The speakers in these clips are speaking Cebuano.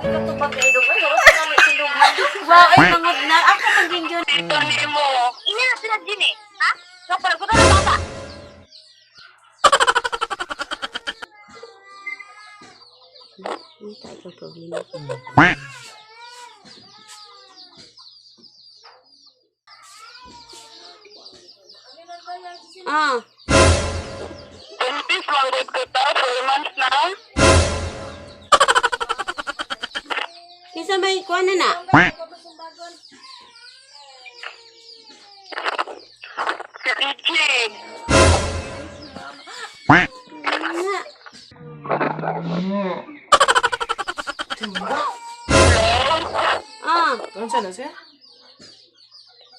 Katubag kay dong ay oras na ni tindog. Wow, ay mangod na. Ako maging yun. Tito ni mo. Ina na sila Jimmy. Ha? Kapag ko na bata. Hindi tayo problema. Ah, Buntis lang good ko ta, 4 months na. kinsa may kuha na na? Si DJ. Nga. Ah. Unsa na siya?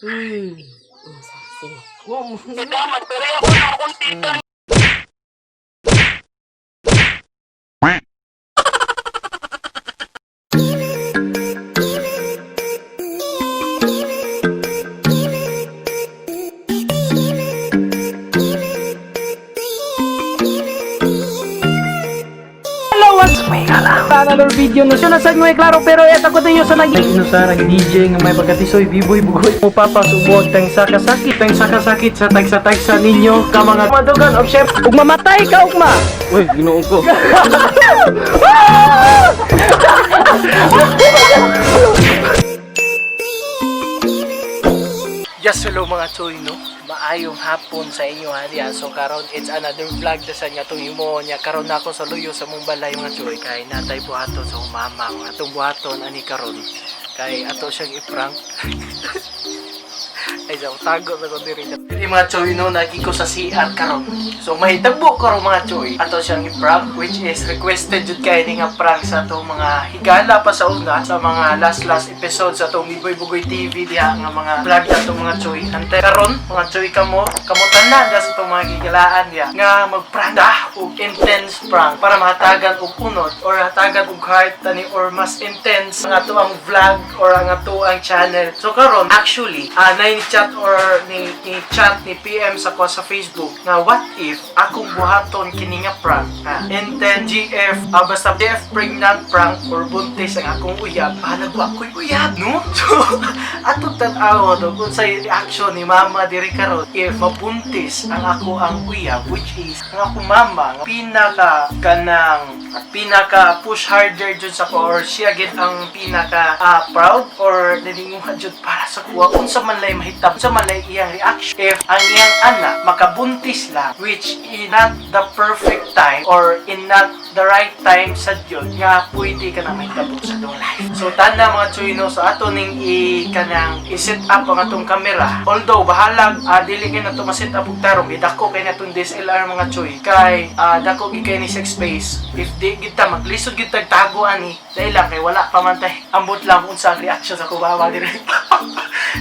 Oh, sige. Wa mo. Tita, magtuloy ako na akong tita. Hello, what's another video no siya nasad mo klaro pero eto ko ninyo sa nag ino sa nag DJ nga may pagkatisoy biboy bugoy mo papasubuag tang sakasakit tang sakasakit sa tagsa-tagsa ninyo ka mga madugan og chef ug mamatay ka ugma. Uy, Ginoo ko. Yes, hello mga choy, no? Maayong hapon sa inyo, ha, diya. So, karon it's another vlog na sa nga itong imo niya. Karon na ako sa luyo sa mong balay, mga choy. Kay natay buhaton sa akong mama. Ang atong buhaton, ani karon. Kay ato siyang i-prank. Ay, sa tago sa ko diri. Dili mga choy, no, nagi ko sa CR karon. So, may tagbo karon mga choy. Ato siyang i-prank, which is requested jud kay ni nga prank sa atong mga higala pa sa una, sa mga last last episode sa atong Biboy Bugoy TV diha nga mga vlog na atong mga choy. Ante karon mga choy kamo, kamo tanan sa atong mga gigalaan diha nga mag-prank da og intense prank para mahatagan og unod or hatagan og heart tani or mas intense ang ato ang vlog or ang ato ang channel. So karon actually, na ni chat or ni chat ni PM sa ko sa Facebook nga what if akong buhaton kini nga prank ha? And then GF basta GF pregnant prank or buntis ang akong uyab, bahalag ko ako'y uyab, no? So atong tan-aw do kung sa reaction ni mama diri karon if mabuntis ang ako ang uyab, which is ang akong mama nga pinaka kanang pinaka push harder jud sa ko or siya gid ang pinaka proud or nalinguha jud para sa kuha unsa man lay mahitabo, unsa man lay iyang reaction if ang iyang anak makabuntis lang, which in not the perfect time or in not the right time sa jud nga pwede ka na mahitabo sa atong life. So tanda mga chuyno, so ato ning i kanang i-set up ang atong kamera. Although bahalag dili kay nato ma-set up og tarong, gidako kay natong DSLR mga chuy kay dako gid kay ni sa space. If di gid ta maglisod gid tag tago ani dahil lang kay wala pa man tay ambot lang kung unsa ang reaction sa kubawa diri.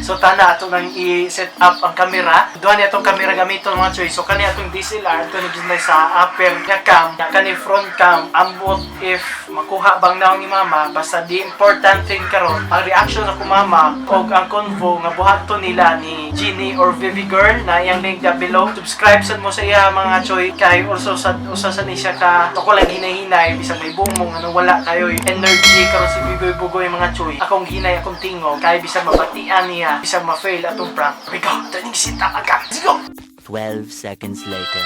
So tana ato nang i-set up ang kamera. Duha ni atong kamera gamiton mga choy. So kani atong DSLR ato ni gid sa upper nga cam, nga kani front cam. Ambot if makuha bang naong ni mama, basta di important thing karon ang reaction sa mama og ang convo nga buhaton nila ni Genie or Vivi Girl na iyang link down below. Subscribe sad mo sa iya mga choy kay also sa usa sa ni siya ka ako lang hinahinay bisag may bumong ano wala kayo energy karon si Bigoy Bugoy mga choy. Akong hinay akong tingog kay bisag mabatian niya bisag ma-fail atong prank. We go, turning sit up ang cam. Let's go. 12 seconds later.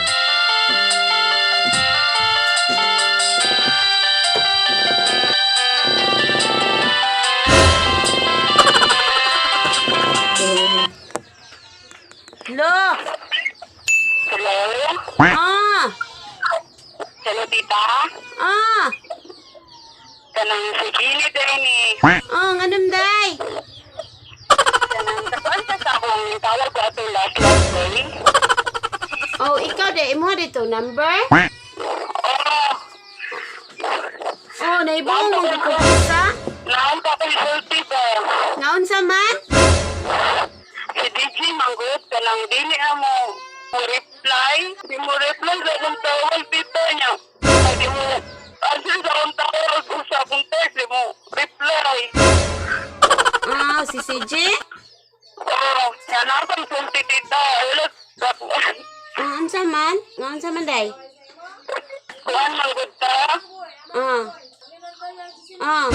Hello. Hello? Ah. Hello, tita. Ah. Kanang si Gini din eh. Oh, nganong day? Kanang kakuan sa akong tawag ko atong last last day. Oh, ikaw de imo dito number? Oo. Oh, naibong mo ko sa? Naon pa akong sulti ba? Naunsa man? Si DJ Manggut, kanang dili na mo mo reply. Di mo reply sa akong tawag, tita niya. Ay, di mo answer sa akong tawag o sa akong text, di mo reply. Ah, si CJ? Oo, yan akong sulti, tita. Wala, kakuan. Ah, unsa man? Naunsa man day? Kuan Manggut ta. Ah. Ah.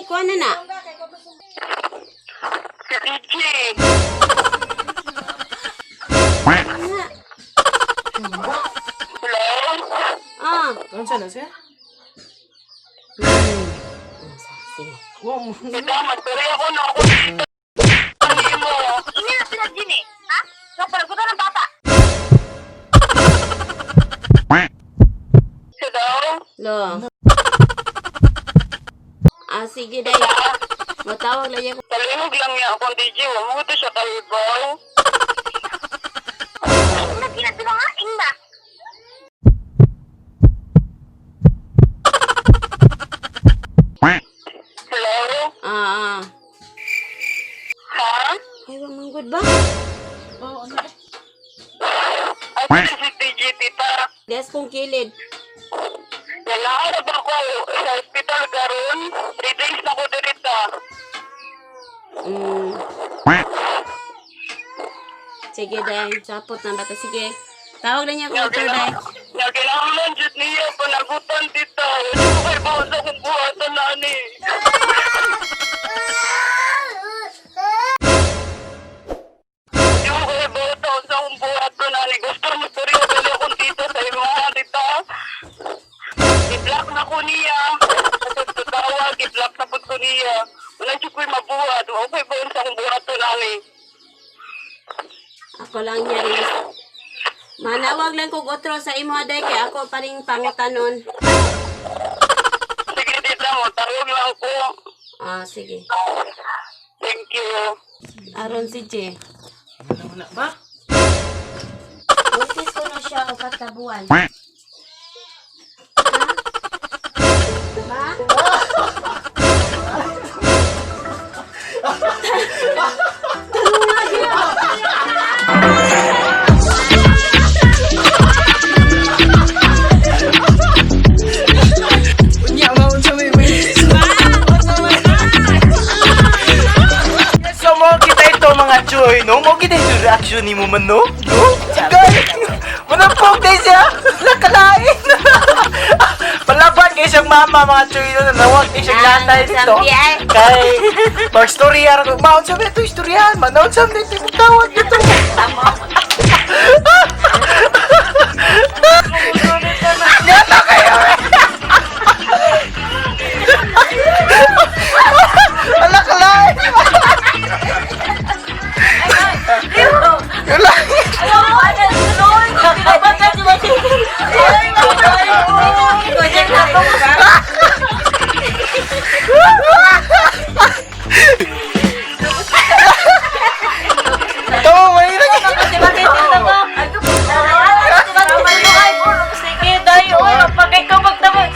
Gikuha na na. Si DJ. Nga. Hello? Ah. Unsa na siya? Sige. Wa mo. Tita, magturi ako na ako tita. Ano mo? Ini na sila Jimmy. Ha? Napalagutan ng bata. Hello? Lo. Ah, sige day. Matawag lang ko. Palihog lang niya akong DJ. Wa mo to siya kahibaw. Ina kina sila nga ingna. Hello? Ah, ah. Ha? Ay, wa man good ba? Asa na si DJ, tita? Des kong kilid. Nalaarap ako sa hospital karon. 3 days na ko dirita. Sige day. Sapot na bata. Sige. Tawag lang niya ko otro day. Nga kinahanglan jud niya panagutan, tita. Wala ko kay bawa sa akong buhatan na ani. Di ko kay bawa sa akong buhatan ani. Gusto mo istorya dali akong tita sa imo, tita. I-block na ko niya. Kasi tutawag, i-block na pud ko niya. Wala jud ko'y mabuhat. Wa ko'y bawa sa akong buhatan ani. Ako lang niya rin. Manawag lang kog otro sa imo day kay ako pa rin pangutanon. Sige, tita mo. Tawag lang ko. Ah, sige. Thank you. Aron si J. Ano na ba? Buntis ko na siya upat ka buwan. Ha? Ma? Unya ma unsa may may. So mo kita ito mga choy, no? Mo kita ito reaction ni mo man, no? No? Galing! Manampog day siya! Nakalain! Palaban kay siyang mama mga choy, no? Nanawag kay siyang nanay dito. Sampi, ay. Kay mag-storya ra ko. Ma, unsa may ito istoryahan? Man, unsa may ito tawag dito? Yata kayo! Eh. Ala kalain! Wala. Ito, may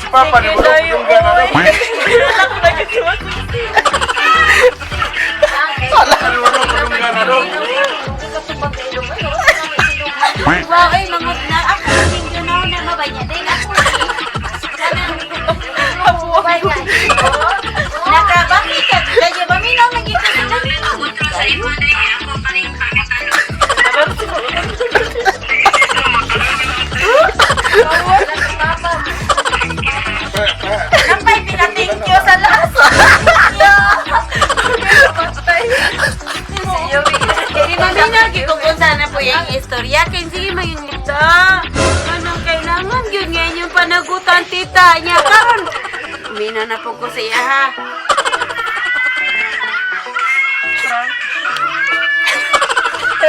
Si Papa, nulog yung gano'n. Wow, ay mangot na ako hindi na na mabanya din ako. Nakabaki ka kaya ba minaw nagita sa Napay pina-thank you sa last. Di maminaw gyud kung unsa na po yung istorya kay sige mangita. Anong kailangan gyud nga inyong panagutan tita niya karon. Mina na po ko sa iya ha.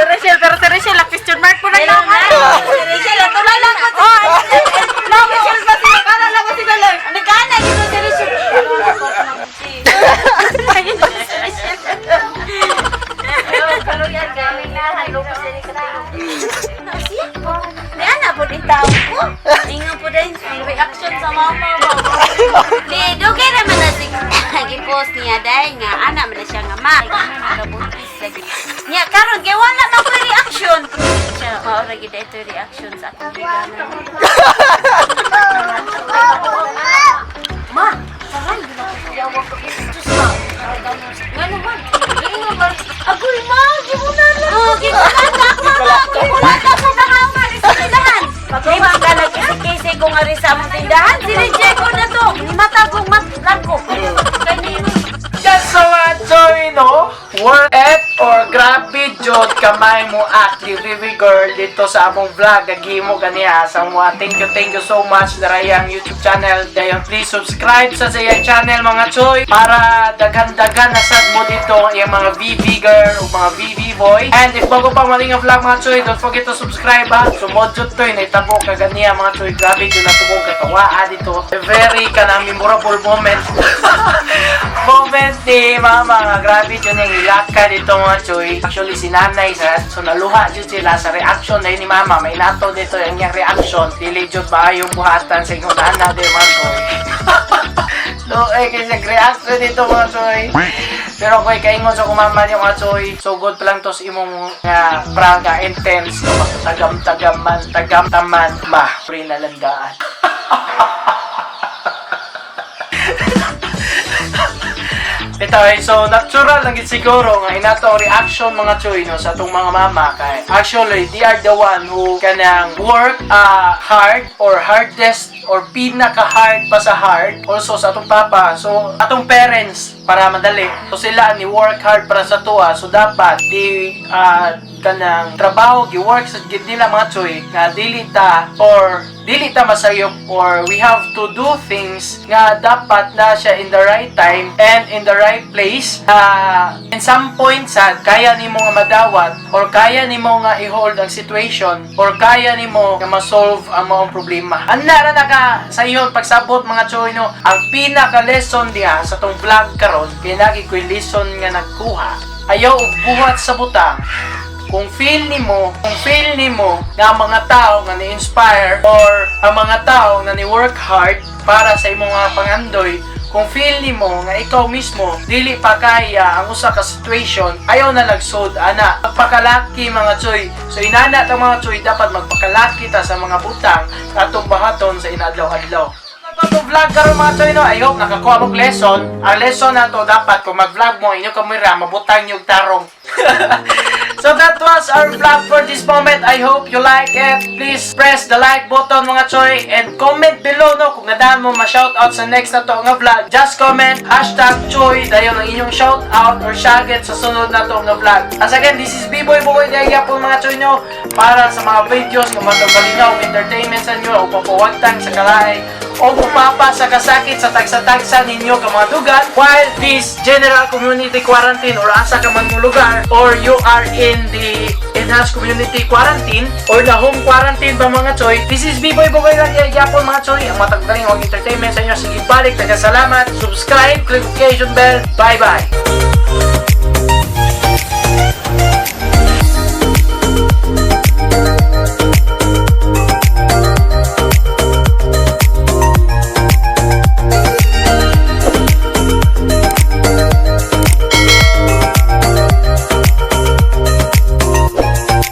Rachel, pero si Rachel, question mark po na Hello na. Rachel, tulay lang ko. Oh, no, Rachel ba sila? Para lang ko sila lang. Nagkana gyud si Rachel. Di ana po din tao ko. Ingon po din Reaction sa mama ba? Di, dugay naman na si gipost niya dahil nga ana man na siya nga ma. Nagabuntis lagi. Niya karon kay wala man ko'y reaction. Siya mao ra gid ito reaction sa akong higala. Ma, saray gid ako kuyawa ko. Diyos ma. Ngano man? Ngano man? Agoy ma, di mo na lang. Oh, gikulata ako mama, gikulata ako mama sa tindahan. Di ba ka nagkisi-kisi ko nga rin sa among tindahan? Sinidye ko na to. Ni mata kong matlangko. Kay ni no? Worth it or grabe jud kamay mo active baby girl dito sa among vlog gagimo ganiya sa mo. Thank you so much darayang YouTube channel. Dayon please subscribe sa iyang channel, mga choy, para daghan-daghan na sad mo dito ang iyang mga VV girl o mga VV boy. And if bago pa maling ang vlog, mga choy, don't forget to subscribe ha. So mo jud toy naitabo ka ganiya, mga choy. Grabe jud natubog katawa dito. A very kanang memorable moment ni mama nga grabe jud yung ilaka dito, mga choy. Actually si nanay sa so naluha jud sila sa reaction na ni mama. May nato dito yung iyang reaction. Dili jud maayong buhatan sa inyong nana di, mga choy. No, eh, kasi nag-reaction dito, mga choy. Pero ako'y kaingon sa kumama niyo, mga choy. So good pa lang to sa imong nga prank nga intense. No, tagam-tagam man, tagam-taman, ma, free na landaan. Ito eh, so natural lang gid siguro nga inato ang reaction, mga choy, no, sa atong mga mama kay actually they are the one who kanang work hard or hardest or pinaka hard pa sa hard, also sa atong papa, so atong parents para madali. So sila ni work hard para sa tuwa, so dapat di kanang trabaho gi-work sa gid nila, mga choy, nga dili ta or dili ta masayop or we have to do things nga dapat na siya in the right time and in the right place. In some point sad kaya nimo nga madawat or kaya nimo nga i-hold ang situation or kaya nimo nga ma-solve ang maong problema. Anna ra naka sa iyon pagsabot, mga choy, no. Ang pinaka lesson diha sa tong vlog karon, pinagi ko'y lesson nga nagkuha: ayaw og buhat sa butang kung feel nimo nga ang mga tao nga ni-inspire or ang mga tao nga ni-work hard para sa imong mga pangandoy, kung feel nimo nga ikaw mismo dili pa kaya ang usa ka situation, ayaw na lagsod ana. Magpakalaki, mga choy. So inana ta, mga choy, dapat magpakalaki ta sa mga butang atong bahaton sa inadlaw-adlaw. Ito vlog karon, mga choy, no. I hope nakakuha mo og lesson. Ang lesson nato, dapat kung mag-vlog mo, inyong kamera mabutang yung tarong. So that was our vlog for this moment. I hope you like it. Please press the like button, mga choy, and comment below, no, kung nadaan mo ma-shoutout sa next na to nga vlog. Just comment #choy dayon ang inyong shoutout or shaget sa sunod na to nga vlog. As again, this is B-Boy Bugoy Daya po, mga choy, no, para sa mga videos nga matagalingaw entertainment sa inyo o papawagtang sa kalahi o pupapa sa kasakit sa tagsa-tagsa ninyo ka mga dugan while this general community quarantine or asa ka man mo lugar or you are in the enhanced community quarantine or the home quarantine ba, mga choy. This is B-Boy Bugoy lang yapon, mga choy, ang matagaling og entertainment sa inyo. Sige, balik, taga salamat, subscribe, click notification bell. Bye bye.